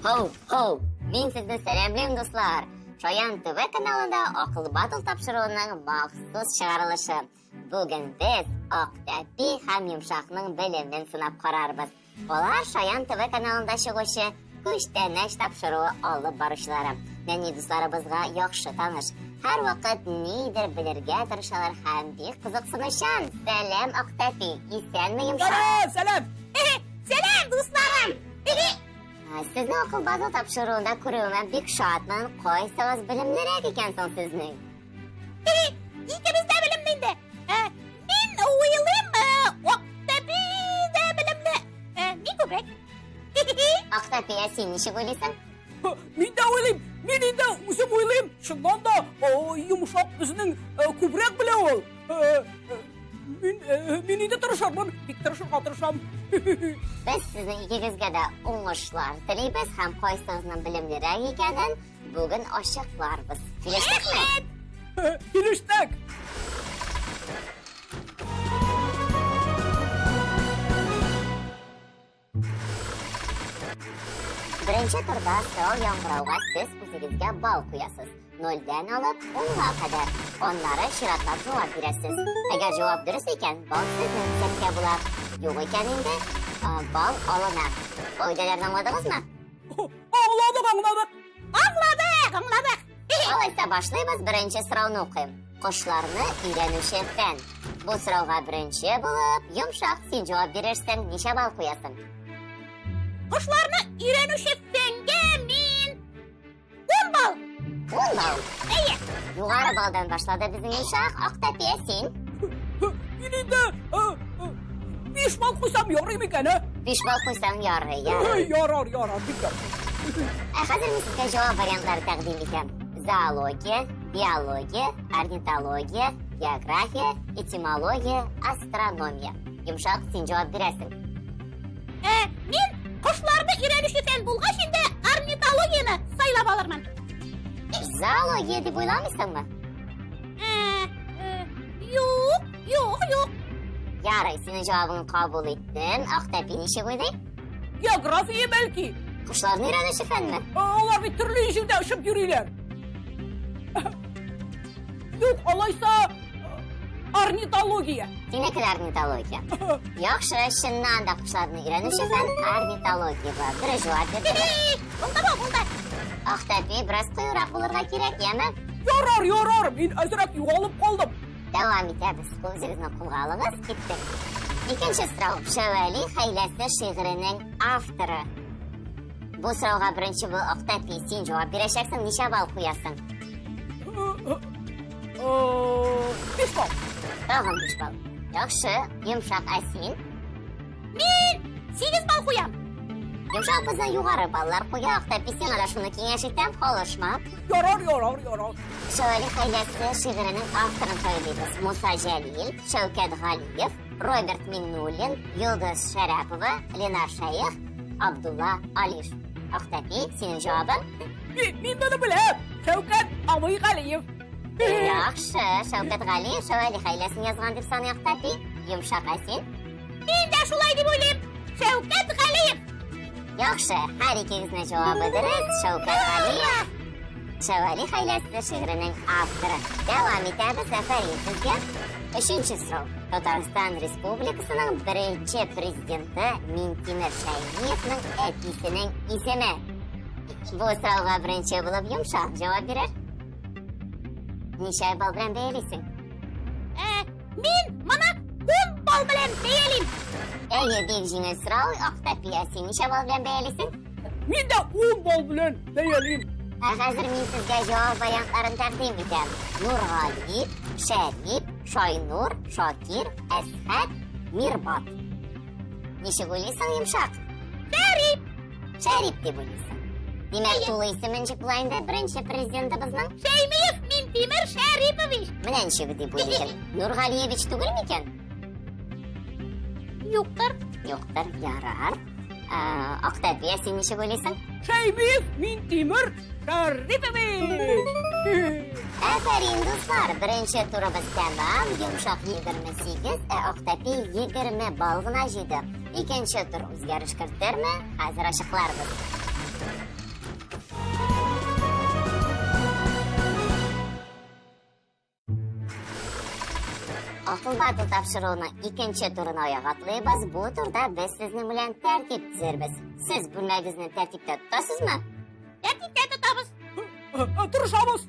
Хоу, хоу! Мин сезне сәламлим, дуслар! Шаян ТВ каналында Акыл Батл тапшыруының махсус чыгарылышы. Бүген без Ак тәпи һәм Йомшакның белемен сынап карарбыз. Алар Шаян ТВ каналында чыгучы Күчтәнәч тапшыруы алып баручылары. Нәни дусларыбызга яхшы таныш. Һәрвакыт нидер белергә тырышалар һәм бик кызыксынучан. Сәлам, Ак тәпи! Исәнме, Йомшак? Сәлам, сәлам! Сәлам, дусларым! Сезне Акыл Батл тапшыруында күрүемә бик шатмын. Кайсыгыз белемлерәк икән соң сезнең? Икебез дә белемле инде. Мин уйлыйм, Ак тәпи дә белемле. Мин күбрәк. Ак тәпи, ә син ничек уйлыйсың? Мин дә уйлыйм, мин инде үзем уйлыйм. Чыннан да, Йомшак безнең күбрәк белә ул. Мин инде тырышырмын, бик тырышырга тырышам. Без сезнең икегезгә дә уңышлар телибез һәм кайсыгызның белемлерәк икәнен бүген ачыкларбыз. Килештекме? Килештек. Беренче турда сорау яңгырауга сез үзегезгә балл куясыз. Нольдән алып унга кадәр. Аннары чиратлап җавап бирәсез. Әгәр җавап дөрес икән, балл сезнең исәпкә була. Юк икән инде, балл алына. Кагыйдәләрне аңладыгызмы? Аңладык, аңладык. Аңладык, аңладык. Алайса башлыйбыз, беренче сорауны укыйм. Кошларны өйрәнүче фән. Бу сорауга беренче булып, Йомшак, син җавап бирерсең, ничә балл куясың? Кошларны өйрәнүче фәнгә мин 10 балл. 10 балл. Әйе. Югары балдан башлады безнең Йомшак. Ак тәпи, ә син? Мин инде 5 балл куйсам ярый микән, ә? 5 балл куйсаң ярый, ярый. Ярар, ярар, бик яхшы. Ә хәзер мин сезгә җавап вариантлары тәкъдим итәм. Зоология, биология, орнитология, география, этимология, астрономия. Йомшак, син җавап бирәсең. Мин кошларны өйрәнүче фән булгач инде орнитологияне сайлап алырмын. Зоология дип уйламыйсыңмы? Юк, юк, юк. Ярый, синең җавабыңны кабул иттем. Ак тәпи ничек уйлый? География бәлки. Кошларны өйрәнүче фәнме? Алар бит төрле җирдә очып йөриләр. Юк, алайса орнитология. Синеке орнитология. Яхшы, чыннан да кошларны өйрәнүче фән орнитология була. Дөрес җавап бирдегез. Булды бу, булды. Ак тәпи, бераз кыюрак булырга кирәк, яме? Ярар, ярар, мин әзрәк югалып калдым. Дәвам итәбез. Үзегезне кулга алыгыз, киттек. Икенче сорау. Шәвәли хәйләсе шигыренең авторы. Бу сорауга беренче бу Ак тәпи, син җавап бирәчәксең, ничә балл куясың? 5 балл. Тагын 5 балл. Яхшы, Йомшак, ә син? Мин 8 балл куям. Йомшак безнең югары баллар куя, Ак тәпи, сиңа да шуны киңәш итәм, калышма. Ярар, ярар, ярар. Шәвәли хәйләсе шигыренең авторын сайлыйбыз. Муса Җәлил, Шәүкәт Галиев, Роберт Миңнуллин, Йолдыз Шәрәпова, Ленар Шәех, Абдулла Алиш. Ак тәпи, синең җавабың? Мин моны беләм. Шәүкәт абый Галиев. Яхшы, Шәүкәт Галиев Шәвәли хәйләсен язган дип саный Ак тәпи. Йомшак, ә син? Мин дә шулай дип уйлыйм. Шәүкәт Галиев. Яхшы, һәр икегезнең җавабы дөрес. Шәүкәт Галиев. Шәвәли хәйләсе шигыренең авторы. Дәвам итәбез, афәрин сезгә. Өченче сорау. Татарстан Республикасының беренче президенты Минтимер Шәймиевның әтисенең исеме. Бу сорауга беренче булып Йомшак җавап бирер. Ничә балл белән бәялисең? Мин моны 10 балл белән бәялим. Әйе, бик җиңел сорау. Ак тәпи, ә син ничә балл белән бәялисең? Мин дә 10 балл белән бәялим. Ә хәзер мин сезгә җавап вариантларын тәкъдим итәм. Нургали, Шәрип, Шайнур, Шакир, Әсхәт, Мирбат. Ничек уйлыйсың, Йомшак? Шәрип. Шәрип дип уйлыйсың. Димәк, тулы исеме ничек була инде беренче президентыбызның? Шәймиев Минтимер Шәрипович. Менә ничек дип уйлый икән. Нургалиевич түгел микән? Юктыр. Юктыр, ярар. Ак тәпи, ә син ничек уйлыйсың? Шәймиев Минтимер Шәрипович. Афәрин, дуслар! Беренче турыбыз тәмам. Йомшак 28, ә Ак тәпи 20 балл гына җыйды. Икенче тур үзгәреш кертерме? Хәзер ачыкларбыз. Акыл батыл тапшыруының икенче турына аяк атлыйбыз. Бу турда без сезнең белән тәртип төзербез. Сез бүлмәгезне тәртиптә тотасызмы? Тәртиптә тотабыз. Тырышабыз.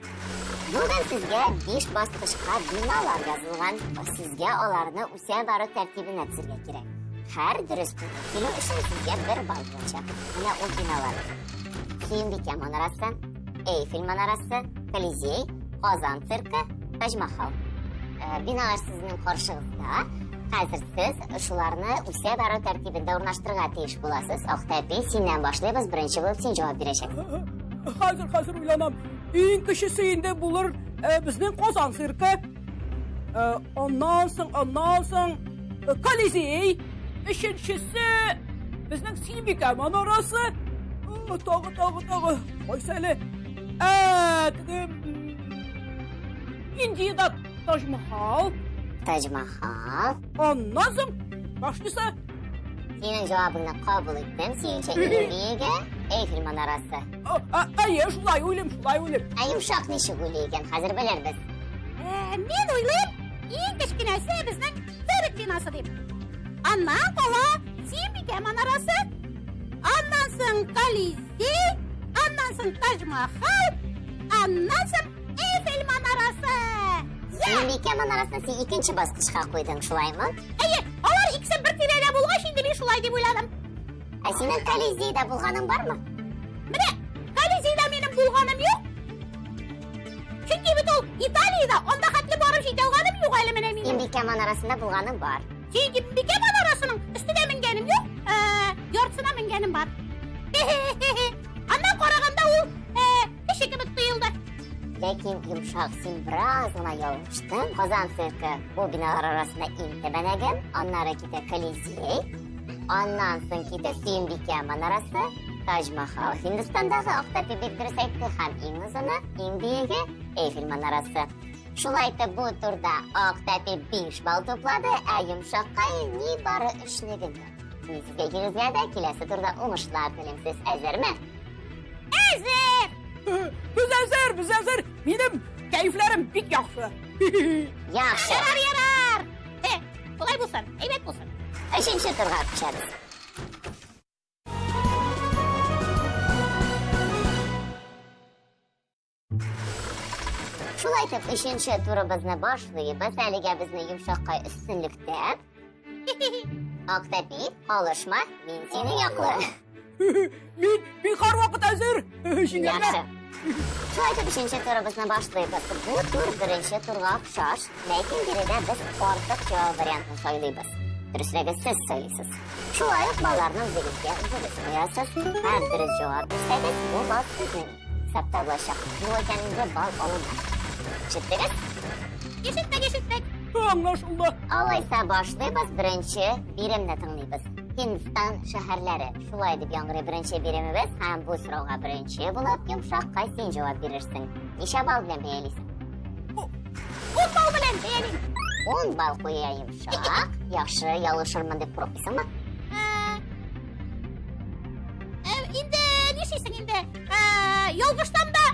Бүген сезгә 5 баскычка биналар язылган. Сезгә аларны үсә бару тәртибенә төзергә кирәк. Һәр дөрес килү өчен сезгә бер балл булачак. Менә ул биналар. Сөембикә манарасы, Эйфель манарасы, Колизей, Казан циркы, Таҗ-Махал. Биналар сезнең каршыгызда. Хәзер сез шуларны үсә бару тәртибендә урнаштырырга тиеш буласыз. Актәпи, синнән башлыйбыз. Беренче булып син җавап бирәчәксең. Хәзер, хәзер уйланам. Иң кечесе инде булыр безнең Казан циркы. Аннан соң, аннан соң Колизей. Өченчесе безнең Сөембикә манарасы. Тагы, тагы, тагы. Кайсы әле? Теге Индиядә Таҗ-Махал. Таҗ-Махал. Аннан соң башлыйсы. Синең җавабыңны кабул иттем. Синеңчә иң биеге Эйфель манарасы. Әйе, шулай уйлыйм, шулай уйлыйм. Ә йомшак ничек уйлый икән, хәзер белербез. Мин уйлыйм, иң кечкенәсе безнең цирк бинасы дип. Аннан кала Сөембикә манарасы, аннан соң Колизей, аннан соң Таҗ-Махал, аннан соң Эйфель манарасы. Сөембикә манарасын син икенче баскычка куйдың, шулаймы? Әйе, алар икесе бер тирәдә булгач, инде мин шулай дип уйладым. Ә синең Колизейда булганың бармы? Менә Колизейда минем булганым юк. Чөнки бит ул Италиядә, анда хәтле барып җитә алганым юк әле менә минем. Сөембикә манарасында булганың бар. Сөембикә манарасының өстенә менгәнем юк, яртысына менгәнем бар. Аннан караганда ул кеше кебек тоелды. Ләкин йомшак, син бераз гына ялгыштың. Казан циркы бу биналар арасында иң тәбәнәге, аннары китә Колизей, аннан соң китә Сөембикә манарасы, Таҗ-Махал Һиндстандагы Актәпи бик дөрес әйтте, һәм иң озыны, иң биеге Эйфель манарасы. Шулай итеп бу турда Актәпи 5 балл туплады, ә йомшакка нибары 3-не генә. Мин сезгә икегезгә дә киләсе турда уңышлар телим. Сез әзерме? Әзер! Без әзер, без әзер. Минем кәефләрем бик яхшы. Яхшы. Ярар, ярар. Шулай булсын, әйбәт булсын. Өченче турга күчәбез. Шулай итеп, өченче турыбызны башлыйбыз. Әлегә безне йомшаккай өстенлектә. Актәпи, алышма, мин сине яклы. Мин һәрвакыт әзер. Җиңәргә. Яхшы. Шулай итеп, өченче турыбызны башлыйбыз. Бу тур беренче турга охшаш, ләкин биредә без артык җавап вариантын сайлыйбыз. Дөресрәге, сез сайлыйсыз. Шулай ук балларны үзегезгә үзегез куясыз. Һәр дөрес җавап бирсәгез, бу балл сезнең хисапта булачак. Бу икәнендә балл алынмас. Ишеттегез? Ишеттек, ишеттек. Аңлашылды. Алайса башлыйбыз, беренче биремне тыңлыйбыз. Һиндстан шәһәрләре. Шулай дип яңгырый беренче биремебез, һәм бу сорауга беренче булып йомшакка син җавап бирерсең. Ничә балл белән бәялисең? 10 балл белән бәялим. 10 балл куя йомшак. Яхшы, ялгышырмын дип курыкмыйсыңмы? Инде нишлисең инде? Ялгышсам да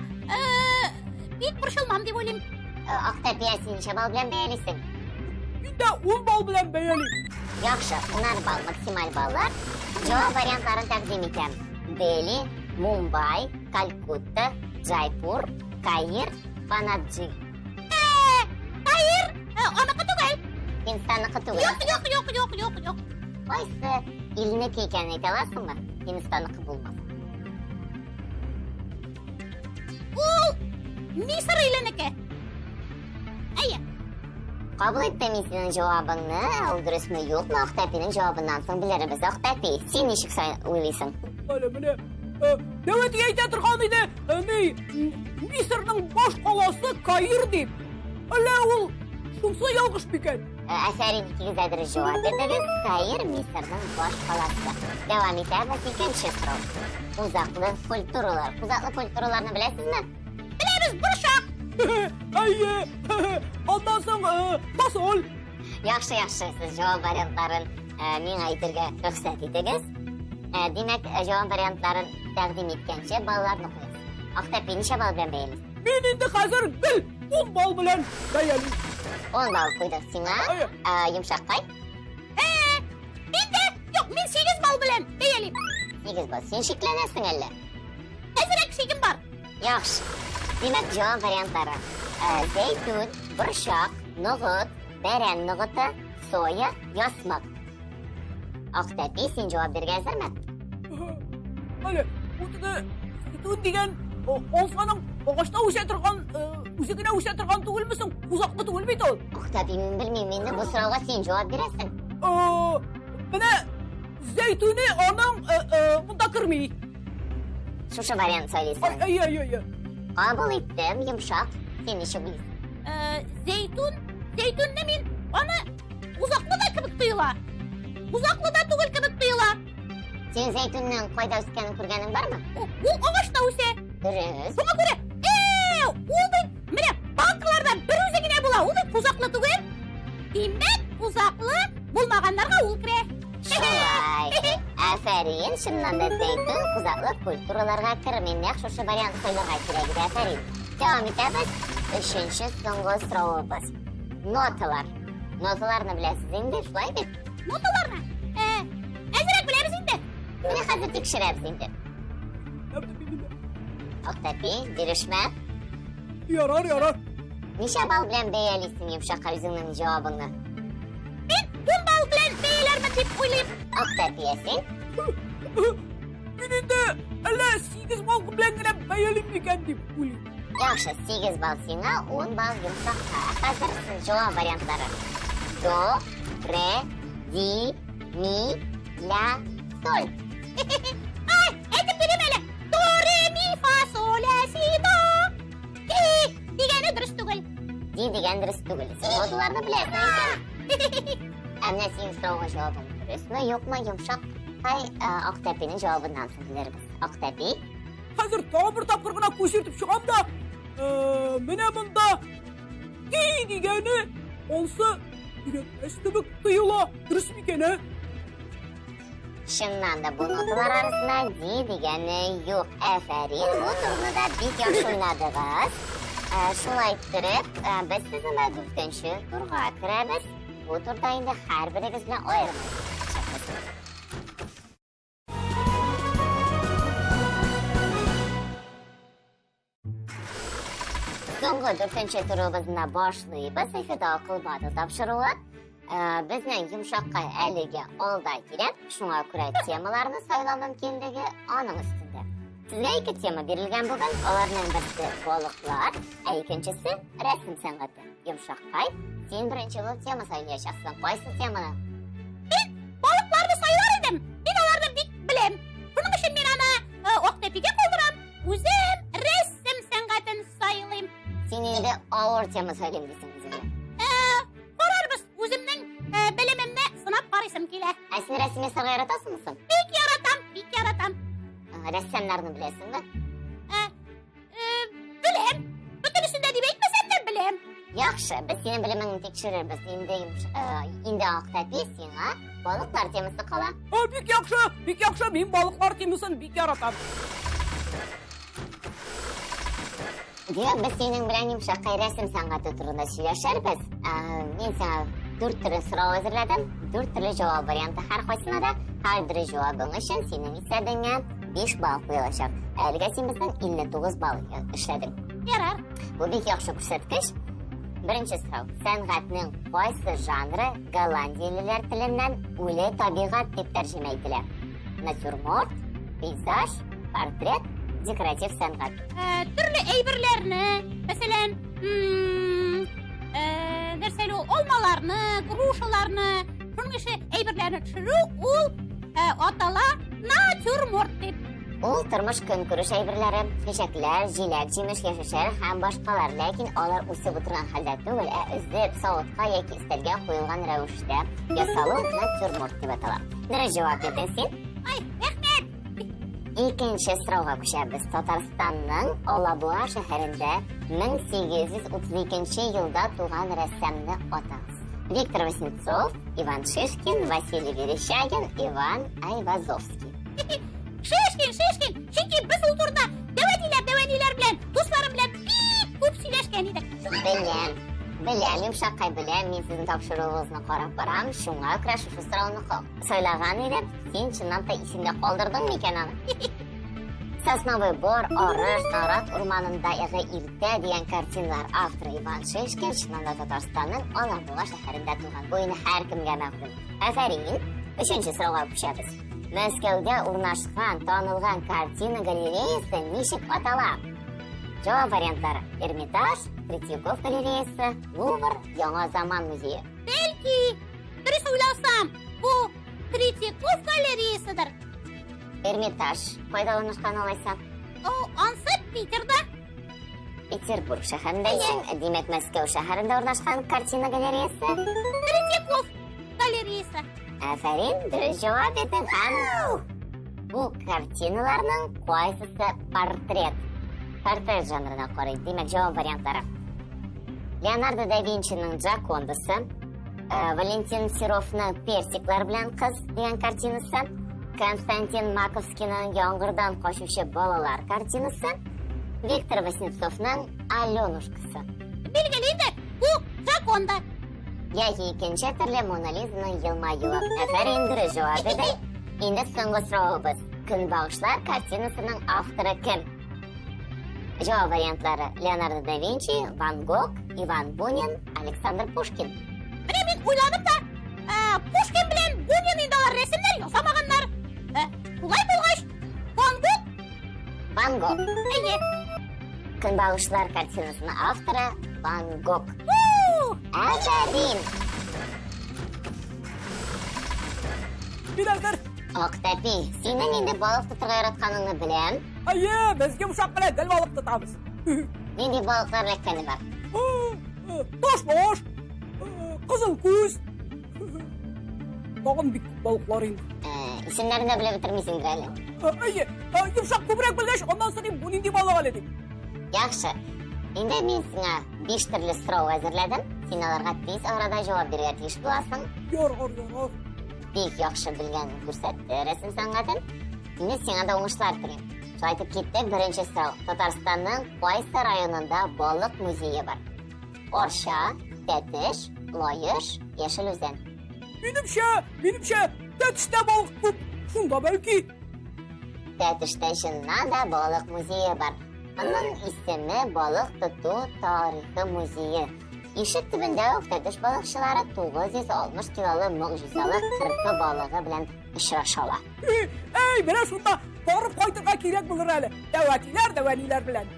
бик борчылмам дип уйлыйм. Актәпи, син ничә балл белән бәялисең? Мин дә 10 балл белән бәялим. Яхшы, 10 балл максималь баллар. Җавап вариантларын тәкъдим итәм. Дели, Мумбай, Калькутта, Джайпур, Каир, Панаджи. Каир, аныкы түгел. Һиндстанныкы түгел. Юк, юк, юк, юк, юк, юк. Кайсы илнеке икәнен әйтә аласыңмы? Һиндстанныкы булмас. Ул Мисыр иленеке. Әйе. Кабул иттем мин синең җавабыңны. Ул дөресме, юкмы? Актәпинең җавабыннан соң белербез. Актәпи, син ничек уйлыйсың? Әле менә, дәү әти әйтә торган иде, ни, Мисырның баш каласы Каир дип. Әллә ул шунсы ялгыш микән? Афәрин, икегез дә дөрес җавап бирдегез. Каир Мисырның баш каласы. Дәвам итәбез, икенче сорау. Кузаклы культуралар. Кузаклы культураларны беләсезме? Беләбез, борчак. Әйе, аннан соң фасоль. Яхшы, яхшы, сез җавап вариантларын миңа әйтергә рөхсәт итегез. Димәк, җавап вариантларын тәкъдим иткәнче балларны куясыз. Актәпи, ничә балл белән бәялисез? Мин инде хәзер гел 10 балл белән бәялим. 10 балл куйдык сиңа. Йомшаккай. Мин дә, юк, мин 8 балл белән бәялим. 8 балл. Син шикләнәсең әллә? Әзрәк шигем бар. Яхшы. Димәк, җавап вариантлары. Зәйтүн, борчак, ногыт, бәрән ногыты, соя, ясмык. Актәпи, син җавап бирергә әзерме? Әле, бу теге зәйтүн дигән алсаның агачта үсә торган, үзе генә үсә торган түгелме соң? Кузаклы түгел бит ул. Актәпи, мин белмим, инде бу сорауга син җавап бирәсең. Менә зәйтүне аның монда керми. Шушы вариант сайлыйсың. Ай, ай, ай, ай. Кабул иттем, йомшак. Син ничек уйлыйсың? Зәйтүн, зәйтүнне мин аны узаклы да кебек тоела. Узаклы да түгел кебек тоела. Син зәйтүннең кайда үскәнен күргәнең бармы? Ул агачта үсә. Дөрес. Шуңа күрә, ул бит менә банкларда бер үзе генә була. Ул бит кузаклы түгел. Димәк, кузаклы булмаганнарга ул керә. Шулай. Афәрин, чыннан да зәйтүн кузаклы культураларга керми. Нәкъ шушы вариант сайларга кирәк иде. Афәрин. Дәвам итәбез. Өченче соңгы соравыбыз. Ноталар. Ноталарны беләсез инде, шулай бит? Ноталарны? Әзрәк беләбез инде. Менә хәзер тикшерәбез инде. Актәпи, бирешмә. Ярар, ярар. Ничә балл белән бәялисең йомшакка үзеңнең җавабыңны? Мин 10 балл белән бәяләрмен дип уйлыйм. Актәпи, ә син? Мин инде әллә 8 балл белән генә бәялим микән дип уйлыйм. Яхшы, 8 балл сиңа, 10 балл йомшакка. Хәзер җавап вариантлары. До, ре, ди, ми, ля, соль. Ай, әйтеп бирим әле. До, ре, ми, фа, соль, ля, си, до. Ди дигәне дөрес түгел. Ди дигән дөрес түгел. Син ноталарны беләсең икән. Ә менә синең сорауга җавабың дөресме, юкмы, йомшак? Ай, Актәпинең җавабыннан соң белербез. Актәпи? Хәзер тагын бер тапкыр гына күз йөртеп чыгам да, менә монда ди дигәне ансы кирәкмәс кебек тоела. Дөрес микән, ә? Чыннан да бу ноталар арасында ди дигәне юк. Афәрин, бу турны да бик яхшы уйнадыгыз. Шулай иттереп, без сезнең белән дүртенче турга керәбез. Бу турда инде һәрберегез белән аерым уйнаячакбыз. Соңгы дүртенче турыбызны башлыйбыз. Эфирдә Акыл батыл тапшыруы. Безнең йомшакка әлегә алда килә. Шуңа күрә темаларны сайлау мөмкинлеге аның өстендә. Сезгә ике тема бирелгән бүген. Аларның берсе балыклар, ә икенчесе рәсем сәнгате. Йомшаккай, син беренче булып тема сайлаячаксың. Кайсы теманы? Мин балыкларны сайлар идем. Мин аларны бик беләм. Шуның өчен мин аны Актәпигә калдырам. Үзем рәсем сәнгатен сайлыйм. Син инде авыр тема сайлыйм дисең үзеңә. Карарбыз, үземнең белемемне сынап карыйсым килә. Ә син рәсем ясарга яратасыңмы соң? Бик яратам, бик яратам. Рәссамнарны беләсеңме? Беләм. Бөтенесен дә дип әйтмәсәм дә беләм. Яхшы, без синең белемеңне тикшерербез. Инде инде Актәпи сиңа балыклар темасы кала. Бик яхшы, бик яхшы. Мин балыклар темасын бик яратам. Димәк, без синең белән йомшаккай рәсем сәнгате турында сөйләшербез. Мин сиңа дүрт төрле сорау әзерләдем. Дүрт төрле җавап варианты һәр кайсына да. Һәр дөрес җавабың өчен синең исәбеңә 5 балл куелачак. Әлегә син безнең 59 балл эшләдең. Ярар. Бу бик яхшы күрсәткеч. Беренче сорау. Сәнгатьнең кайсы жанры голландиялеләр теленнән үле табигать дип тәрҗемә ителә? Натюрморт, пейзаж, портрет, декоратив сәнгать. Төрле әйберләрне, мәсәлән, нәрсә әле ул, алмаларны, грушаларны, шуның ише әйберләрне төшерү ул атала натюрморт дип. Ул тормыш көнкүреш әйберләре, чәчәкләр, җиләк, җимеш, яшелчәләр һәм башкалар, ләкин алар үсеп утырган хәлдә түгел, ә өзеп, савытка яки өстәлгә куелган рәвештә ясалу натюрморт дип атала. Дөрес җавап бирдең син. Ай, рәхмәт. Икенче сорауга күчәбез. Татарстанның Алабуга шәһәрендә 1832 елда туган рәссамны атагыз. Виктор Васнецов, Иван Шишкин, Василий Верещагин, Иван Айвазовский. Шишкин, Шишкин, чөнки без ул турыда дәвәниләр, дәвәниләр белән, дусларым белән бик күп сөйләшкән идек. Беләм. Беләм, йомшаккай, беләм, мин сезнең тапшыруыгызны карап барам, шуңа күрә шушы сорауны сайлаган идем. Син чыннан да исеңдә калдырдың микән аны? Сосновый бор, Арыш, Нарат урманындагы иртә дигән картиналар авторы Иван Шишкин чыннан да Татарстанның Алабуга шәһәрендә туган. Бу инде һәркемгә мәгълүм. Афәрин. Өченче сорауга күчәбез. Мәскәүдә урнашкан танылган картина галереясы ничек атала? Җавап вариантлары: Эрмитаж, Третьяков галереясы, Лувр, Яңа заман музее. Бәлки, дөрес уйласам, бу Третьяков галереясыдыр. Эрмитаж кайда урнашкан алайса? О, ансы Питерда. Петербург шәһәрендә исең, димәк, Мәскәү шәһәрендә урнашкан картина галереясы. Третьяков галереясы. Афәрин, дөрес җавап бирдең һәм бу картиналарның кайсысы портрет? Портрет жанрына карый. Димәк, җавап вариантлары. Леонардо да Винчиның Джакондасы, Валентин Серовның Персиклар белән кыз дигән картинасы, Константин Маковскийның Яңгырдан качучы балалар картинасы, Виктор Васнецовның Аленушкасы. Билгеле инде, бу Джаконда. Яки икенче төрле Мона Лизаның елмаюы. Афәрин, дөрес җавап иде. Инде соңгы соравыбыз. Көнбагышлар картинасының авторы кем? Җавап вариантлары: Леонардо да Винчи, Ван Гог, Иван Бунин, Александр Пушкин. Менә мин уйладым да, Пушкин белән Бунин инде алар рәсемнәр ясамаганнар. Шулай булгач, Ван Гог. Ван Гог. Әйе. Көнбагышлар картинасының авторы Ван Гог. Афәрин! Мин әзер. Актәпи, синең инде балык тотырга яратканыңны беләм. Әйе, без йомшак белән гел балык тотабыз. Нинди балыклар эләккәне бар? Ташбаш, кызыл күз. Тагын бик күп балыклар инде. Исемнәрен дә белеп бетермисеңдер әле. Әйе, йомшак күбрәк белгәч, аннан сорыйм, бу нинди балык әле дип. Яхшы. Инде мин сиңа 5 төрле сорау әзерләдем. Син аларга тиз арада җавап бирергә тиеш буласың. Ярар, ярар. Бик яхшы белгән күрсәтте рәсем сәнгатен. Инде сиңа да уңышлар телим. Шулай итеп киттек. Беренче сорау. Татарстанның кайсы районында балык музее бар? Арча, Тәтеш, Лаеш, Яшел Үзән. Минемчә, минемчә, Тәтештә балык күп. Шунда бәлки. Тәтештә чыннан да балык музее бар. Аның исеме Балык тоту тарихы музее. Ишек төбендә үк Тәтеш балыкчылары 960 килолы могҗизалы кырпы балыгы белән очраша ала. Әй, менә шунда барып кайтырга кирәк булыр әле. Дәвәтиләр, дәвәниләр белән.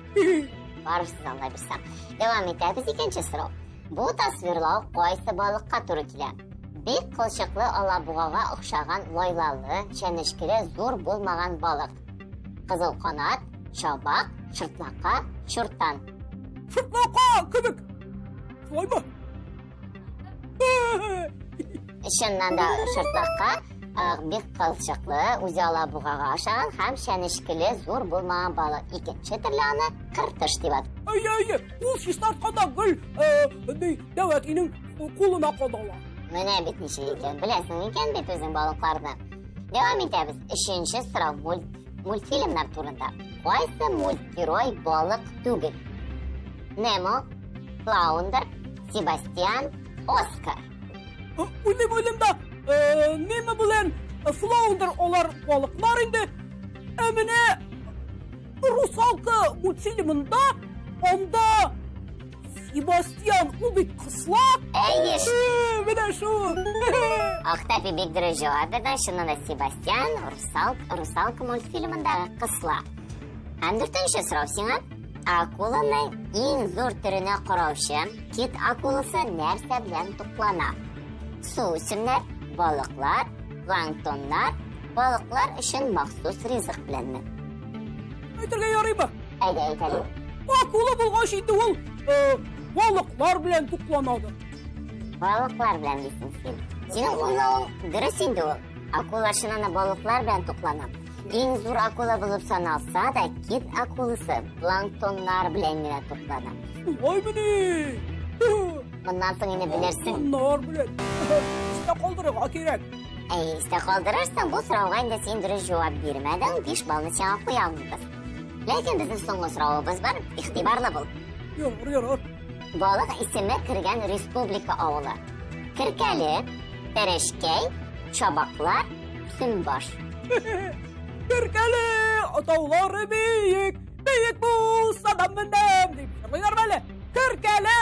Барырсыз алла бирсә. Дәвам итәбез икенче сорау. Бу тасвирлау кайсы балыкка туры килә? Бик кылчыклы алабугага охшаган лайлалы, чәнечкеле зур булмаган балык. Кызыл канат, чабак, шыртлака, чуртан. Шыртлака кебек. Шулаймы? Чыннан да шыртлака бик кылчыклы, үзе алабугага охшаган һәм чәнечкеле зур булмаган балык. Икенче төрле аны кыртыш дип атый. Әйе, әйе, ул чистартканда гел дәвәтинең кулына кадала. Менә бит ничек икән, беләсең икән бит үзең балыкларны. Дәвам итәбез. Өченче сорау мультфильмнар турында. Кайсы мультгерой балык түгел? Немо, Флаундер, Себастьян, Оскар. Уйлыйм, уйлыйм да, Немо белән Флаундер алар балыклар инде. Ә менә Русалка мультфильмында анда Себастьян ул бит кысла. Әйе. Менә шул. Актәпи бик дөрес җавап бирде. Чыннан да Себастьян Русалка мультфильмындагы кысла. Һәм дүртенче сорау сиңа. Акуланың иң зур төренә караучы кит акуласы нәрсә белән туклана? Су үсемнәр, балыклар, планктоннар, балыклар өчен махсус ризык беләнме? Әйтергә ярыймы? Әйдә, әйт әле. Акула булгач инде ул балыклар белән тукланадыр. Балыклар белән дисең син. Синең уйлавың дөрес инде ул. Акула чыннан да балыклар белән туклана. Иң зур акула булып саналса да, кит акуласы планктоннар белән генә туклана. Шулаймыни? Моннан соң инде белерсең. Планктоннар белән. Истә калдырырга кирәк. Әй, истә калдырырсың, бу сорауга инде син дөрес җавап бирмәдең, 5 баллны сиңа куя алмыйбыз. Ләкин безнең соңгы соравыбыз бар, игътибарлы бул. Ярар, ярар. Балык исеме кергән республика авылы. Керкәле, Тәрәшкәй, Чабаклар, Сөмбаш. Керкәле, таулары биек, биек булса да менәм, дип җырлыйлар әле. Керкәле!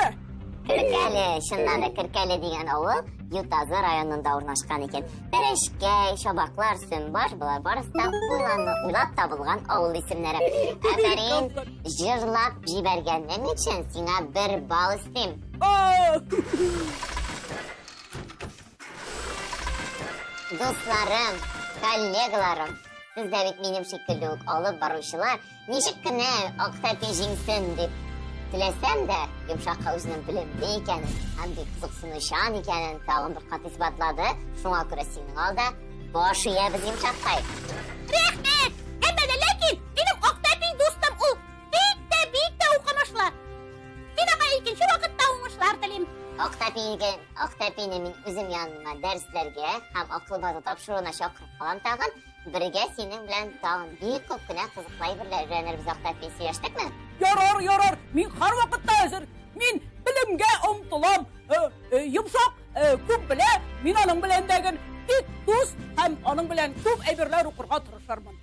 Керкәле, чыннан да Керкәле дигән авыл Ютазы районында урнашкан икән. Тәрәшкәй, Чабаклар, Сөмбаш, болар барысы да уйланы, уйлап табылган авыл исемнәре. Афәрин, җырлап җибәргәнең өчен сиңа бер балл өстим. Дусларым, коллегаларым, сез дә бит минем шикелле үк алып баручылар, ничек кенә Актәпи җиңсен дип теләсәм дә, Йомшакка үзенең белемле икәнен һәм бик кызыксынучан икәнен тагын бер кат исбатлады. Шуңа күрә синең алда баш иябез, Йомшаккай. Рәхмәт! Әмма дә ләкин минем Актәпи дустым ул бик тә, бик тә укымышлы. Мин аңа икенче вакытта уңышлар телим. Актәпигә, Актәпине мин үзем яныма дәресләргә һәм акыл базы тапшыруына чакырып калам тагын. Бергә синең белән тагын бик күп кенә кызыклы әйберләр өйрәнербез, Актәпи, сөйләштекме? Ярар, ярар, мин һәрвакытта әзер. Мин белемгә омтылам. Э, э, йомшак, э, күп белә, мин аның белән дәген бик дус һәм аның белән күп әйберләр укырга тырышырмын.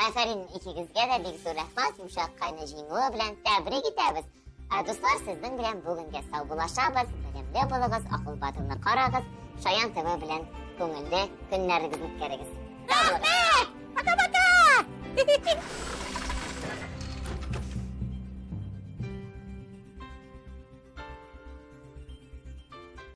Афәрин икегезгә дә бик зур рәхмәт, Йомшаккайны җиңүе белән тәбрик итәбез. Ә дуслар, сезнең белән бүгенгә саубуллашабыз. Белемле булыгыз, акыл батылны карагыз, Шаян ТВ белән күңелле көннәрегезне үткәрегез. Рәхмәт! Пока-пока!